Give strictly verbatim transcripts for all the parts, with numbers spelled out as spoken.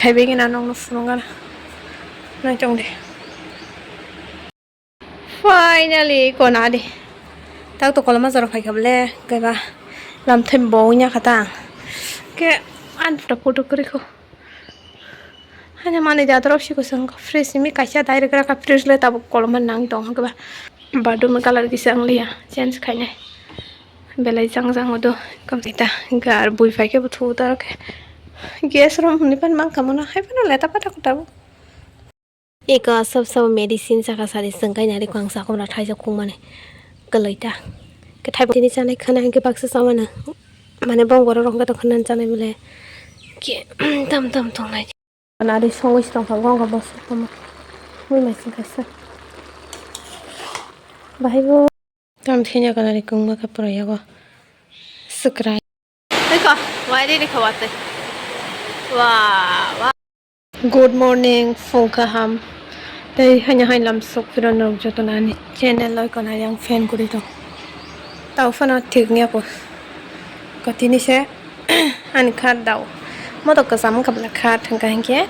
Thaibai gina nokno phunukgana. Nai tong de. Finally, kona di. Tak to koloma jora phaikha bole, kaiba lam thai bo wngya kha ta. Ke an photo photo kwrwi kho. Hanya mani jadrok si kwsang fresh mi kaisa direct raka fresh le tabuk koloma nang tong kha ba. Badum colour kisa ang liya change khainai. Belai jang jang odo kam sita gar bui phaikhe buthu ta khe. Gas rom hwnwi pan mang kha mono hai phano leta pata kho tabuk. Eko asap sabo medicine saka sari sengkai nari ko ang sakomra thaisa khungmani kwlwi ta. Khe thaibo tini chanai khana hinkhe baksa chamano. Mane bong borok rok wngkha tongkha nani chanai bole. Khe tam tam tongnai. Nari songwi se tongkha gongkha bosok tamo. Mui mai sengkaisa. Bahai bo. Tam thenya kanari kungma khe pura yago. Swkrai. Eko, wai ri ri kha watwi. Wa, wa. Good morning, phung kaham. Tei haino hai lam sok phiro norok joto nani channel loi kona yang fan kuri tong. Tao phano thik niya ko. Kotini se ani khat dao. Moto kwcham wngkha bwla khat hwnkha hinkhe.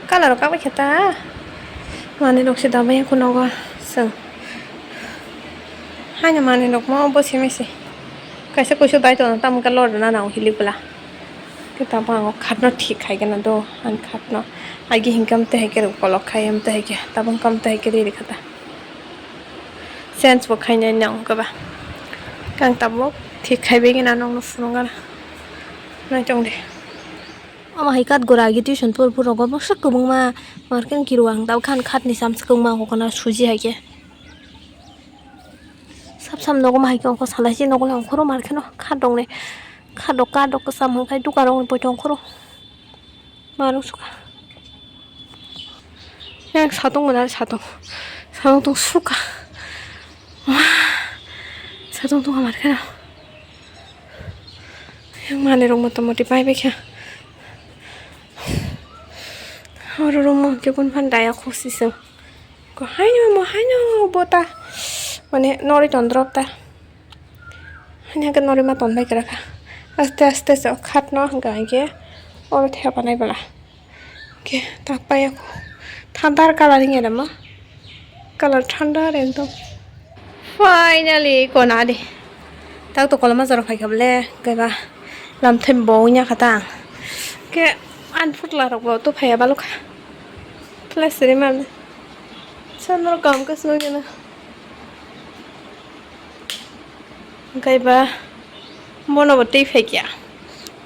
Colour rok kabai khe ta. Mani rok se damai ya kunogo chwng. Haino mani rok mo bo simi se. Kaisa kuisu dai tono tamo khe lord na nang hili bwla. Khe tamo ang khatno thik khai gana do ang khatno. Agi hinkhe amtwi hai khe rw kolok khai amtwi hai khe tabung khe amtwi hai khe riri kha ta. Change bo khainai nang khe ba. Kang tabuk thik khai bai gana nokno phunukgana. Nai tong de. Omo hai kat gura agi tuition por por rogo bwswk kwbangma marken kiru ang tabuk khan khatni sam swkang ma kokona suji hai khe. Sap sam nogo ma hai khe ongkho salai se nogo le ongkhoro mar kheno khat rok ni khat rok kat rok kwcham hwn khai dukan rok ni poito ongkhoro marung suka. Yang satung mana satung satung tung suka. Wah, satung tung mar kheno. Yang mani rok motamoti pai bai kha. Oro room mo khe kun phan daya khosi sung. Ko haino mo haino bota. Mane nori ton drop ta. Haino ke nori ma ton bai kra kha. Aste aste se khat no hwnkha hwnkhe oro thepa nai bwla. Ke tak pai ako. Thandar coloring era ma. Colour thandar ekdom. Finally kona di. Tak to koloma jora phaikha bole kaiba lam thai bo wngya kha ta. Ke an phutla rok bo to phaiya balukha. Plastic mal. Sanro kam ka sugena. Hwnkhe ba bono bo twi phaikya.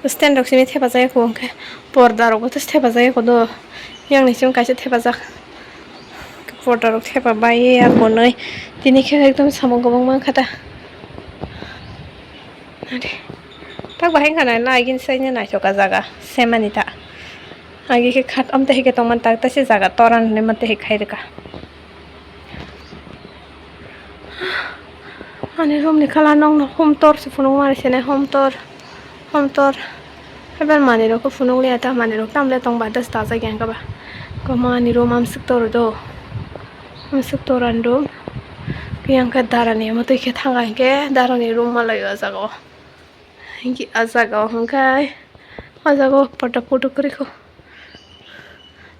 Stand rok simi thepajak ya kho hwnkhe porda rok bo thepajak ya kho do. Yang ni simi kaisa thepajak. Porda rok thepa bai ya kho nwi. Tini khe ekdom samung kwbangma wngkha ta. Tak bahai wngkha na agini side ni naithok a jaga semani ta. Agi khe khat amtwi hai khe tongmani tak tei se jaga toran hinwi amtwi hai khai rwkha. Ani room ni colour nokno hom tor se phunukmani sene hom tor hom tor. Haibal manwi rok khe phunukliya ta manwi rok tamle tong ba das dajak yang khe ba. Kwma ani room amswk tor do amswk tor ani room. Yang khe dara ni omo twi khe thang kha hinkhe dara ni room malai o jaga o. Hinkhe ah jaga o hwnkhe ah jaga o photo photo kwrwi kho.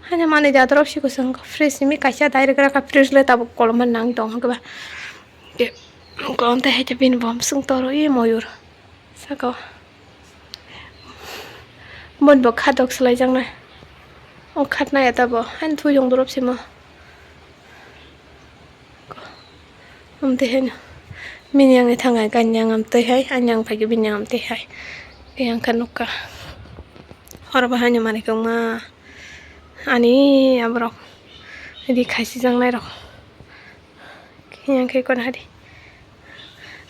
Haino manwi jadrok si kwchwng fresh simi kaisa direct raka fresh le tabuk koloma nang tong hwnkhe ba. Ke kon tei hai bini bo swng toro i moyur saka o. Boni bo khatok swlaijaknai. O khatnai eta bo haino thuyung borok simo. Amtwi haino bini yang ni thang hai gani yang amtwi hai ani yang phaikhe bini yang amtwi hai yang kha nukha. Oro bo haino manwi kwbangma ani aborok ree khaisijaknai rok yang khe kono hari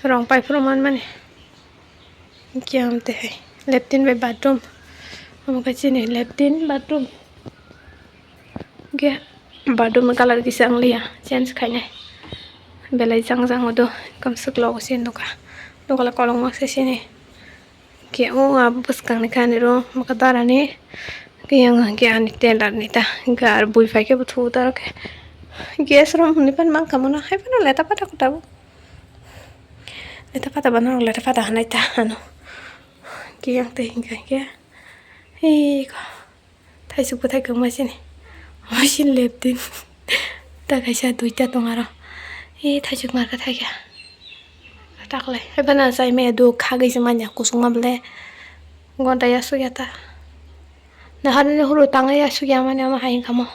rong pai phuru manmani. Hwnkhe amtwi hai latrine bai bathroom. Omo khe chini latrine bathroom. Hwnkhe bathroom ni colour kisa wng liya change khainai. Belai jang jang odo kamswk logo se nukha. Nukha le kolokma se sini. Hwnkhe o abo bwskang ni khe ani room bwkha dara ni. Hwnkhe yang hwnkhe ani tailor ni ta. Hwnkhe aro bui phaikhe bo thuo ta aro khe. Gas room hwnwi phano mankha mono hai phano leta pata kho tabuk. Leta pata ba norok leta pata hwnwi ta ano. Kiyang tei hwnkha khe. Hei ko. Thaisuk bwthai kwma sini. Omo sini leptin. Ta kaisa duita tong aro. E thaisuk marka thaikha. Taklai. Haibana chai maya do khagwi se manya kusungma bwle. Gonta yasuk ya ta. Naharni huru tangwi yasuk ya mani ama hai kamo.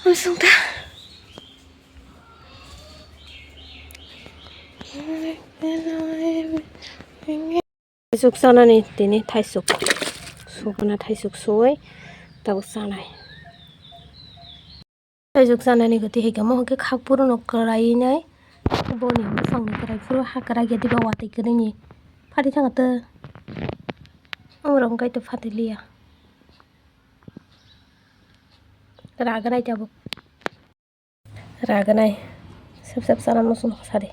Amsung ta. Thaisuk chanani tini thaisuk. Sukuna thaisuk suwi tabuk chanai. Thaisuk chanani gati hai kamo hwnkhe khak phuru no kwraiwi nai. Boni bwsangni kwrai phuru ha kwrai ya diba watwi kwrwini. Phati thangtw. Amorok wngkha to phati liya. Raganai tabuk. Raganai. Sep sep sana musun sari.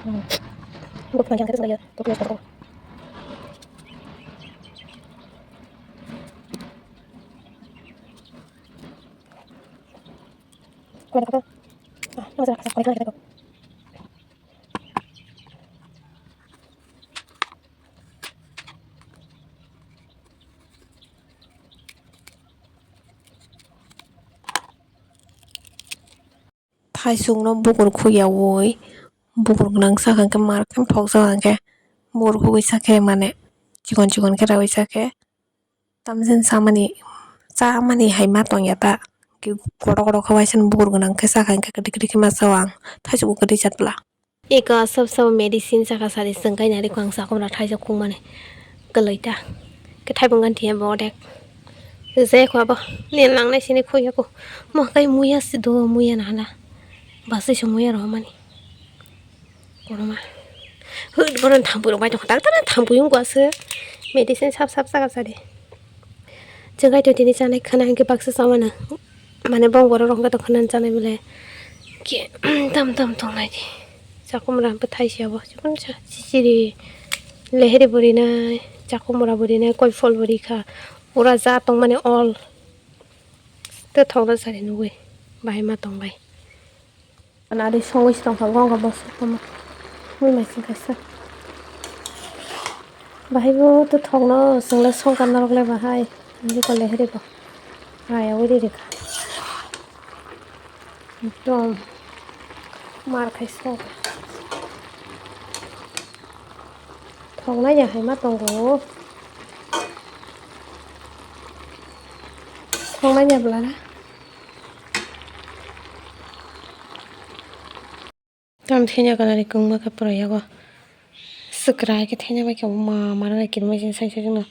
Hmm. Bukna jang terus lagi. Terus terus. Kau ada kau. Ah, nama salah kasar kau kau. Thaisukno bukur khuyaui, bukur gwnang sakha khe mar khe thokjak khe bukur khugui sakhe mane chikon chikon khe raui sakhe. Tamjin samani, chamani hai ma tongya ta. Ki kotor kotor khe waisa bukur gwnang khe sakha khe kwtwi kwtwi khe ma chao ang. Thaisuk bo kwtwi chat bwla. Eko asap sabo medicine saka sari chwng kai nari kwang sakomra thaisa khungmani kwlwi ta. Khe thaibung gan thiya bo odek. Je khwa bo ni lang nai sini khoi yako. Mo kai muya si do muya na hala. Basai so muya rohmani. Koroma. Hut boron thampui rok bai tongkha. Daktar na thampui wngkha se. Medicine sap sap saka sari. Chwng kaitor tini chanai khwna hinkhe baksa chamano. Mane bong borok rok wngkha tongkha nang chanai belai. Khe tam tam tongnai di. Chakhumra bwthai se abo. Chikon sa chichiri. Leheri bo rinai. Chakhumra bo rinai. Koiphol bo rikha. Pura ja tongmani all. Tei thokda sari nugui. Bahai ma tongbai. Nari songwi se tongkha, gongkha bosok tongma. Mui mai sing kaisa. Bahai bo to thokno, chwng le songkar norok le bahai. Nari kole heri bo. Raya uri rikha. Ekdom mar khai sok. Thoknai ya hai ma tongo. Thoknai ya bwla na. Tam thenya kanari kwngma khe pura yago. Swkra khe thenya bai khe ma mara nai kirmai jin sai sai jino.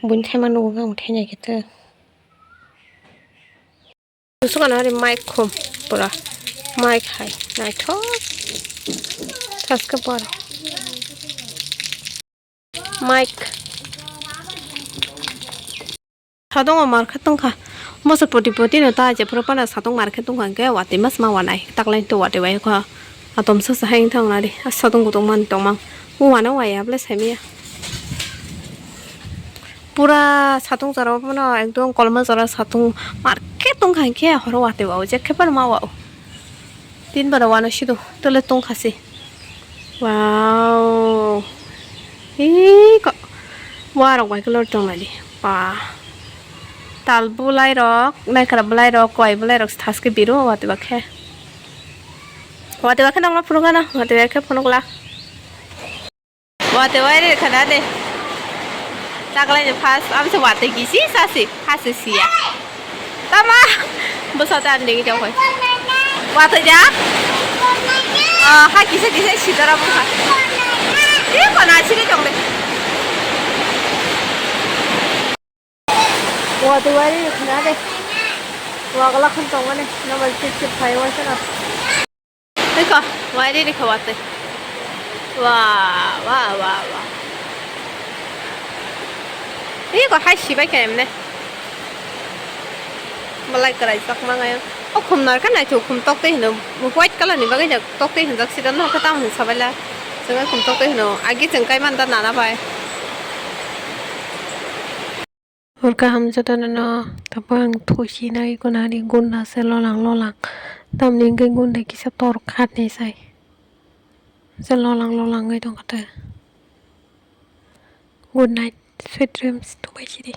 Buini thaima nugo ang thenya khe to. Suka nari mic khum pura. Mic hai naithok. Thaske pore. Mic. Sadongo mar khe tongkha. Moso poti poti no ta je phuru pana sadong mar khe tongkha hwnkhe watwi mas ma wanai. Taklai to watwi bai kha. Atom sa sa hai wngthang nari. A sadong kutung man tongmang. Wana waya ble saimaya. Pura satung jora bono ekdom kolma jora satung mar khe tongkha hwnkhe horo watwi wao je khe phano ma wao. Tin bara wano sido tole tongkha se. Wow. Ih, ko-, wa rok bai kolor tong nai di. Ba. Tal bulai rok, naikara bulai rok, koi bulai rok thaske biru, wati bakhe. Wati bakhe nokla phunuk gana, wati bakhe phunuk la. Wati wai re khana de. Taklai ni first, am se wati kisi sasi, hasi siya. Tama, bwsa ta ani degi tongkha. Watwi jak? Ah, ha kisa kisa sidara bwkha. Tei kono asiri tong de. Watwi wari khna de. Wagla khon tongmani, nobar chip chip phai waisa na. Tei ko, wari rikha watwi. Wa, wa, wa, wa. Tei ko hai sibai kha emne. Belai kwraijak mangai. O khum narwkhe naithok khum toktwi hino. White colour ni bagwi jak toktwi hinjak sida no khe tamo hinwi sabaila. Chwng khum toktwi hino. Agi chwng kai manda nana bai. Hwrkha hamjatano no tabuk ang thusinai gwnani gunda se lolang lolang. Tamni hwnkhe gunda kisa tor khatni sai. Se lolang lolang wngwi tongkha te. Good night, sweet dreams, tongbai sidi.